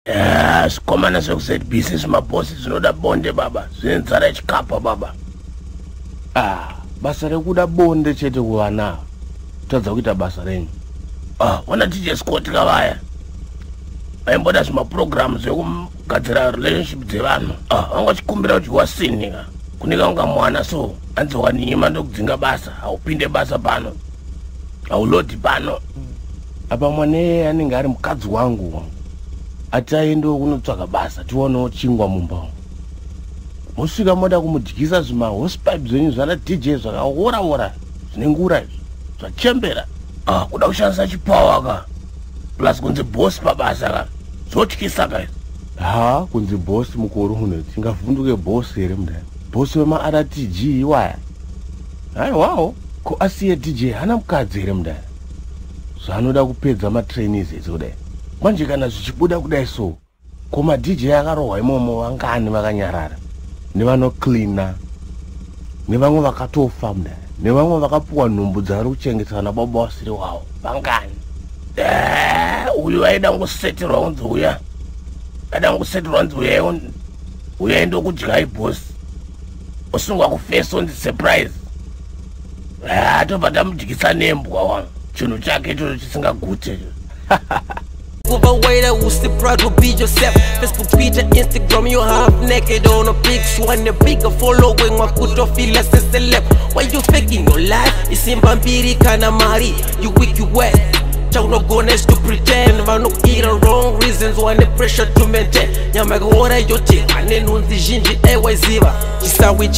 Zvikomana zvekuZBC, zvimabhosi zvinoda bonde baba, zvine nzara yechikapa baba. Ah, basa rekuda bonde chete kuvana ava, kutadza kuita basa renyu. Ah, ona DJ Scott kavaya vaimboda zvimapurogiramu zvekugadzira relationship dzevanhu. Ah, vanga vachikumbira kudyiwa sini ka kuneka kunga mwana, so hanzi waninyima ndokudzinga basa, haupinde basa pano, haulodhi pano. Apa mwana iyeye anenge ari mukadzi wangu wangu, ati aendewo kunotsvaga basa tionewo chingwa mumba umu. Mosvika moda kumudyisa zvimahosepipe zvenyu zvana DJ zvakaora-ora, zvine ngura izvi, zvachembera. Ah, kuda kushandisa chipower ka, plus kunzi boss pabasa ka, zvotyisa ka izvi. Ha, kunzi boss mukuru uno, tingavhunduke boss here mudai? Boss wemaRTG iwaya, haiwawo. Ko asiye DJ hana mukadzi here mudai, zvaanoda kupedza matrainees ese kudai? Manje kana zvichibuda kudai, so ko maDJ akarohwa imomo vangani vakanyarara, nevanocleana, nevamwe vakatofa mudai, nevamwe vakapuwa nhumbu dzavari kuchengetwa nababa vasiri wavo vangani? Uyu aida kungoseterwa kunzi uya, aida kungoseterwa kunzi uyai, uyai ndokudyai boss, osungwa kufesi onzi surprise. Tobva tamudyisa nembwa wangu, chinhu chake ichocho chisingagute. Overweight, who's the proud to be yourself? Facebook, Twitter, Instagram, you half naked on a pics. Want a bigger following, wakutofila celeb. Why you faking your life? Isimba mbiri kana mari, you weak, you wet. Chaunogona is to pretend, vanokuira wrong reasons, wane pressure to maintain. Nyama yakaora yote, ane nhunzi zhinji, ewaiziva. Chisawi.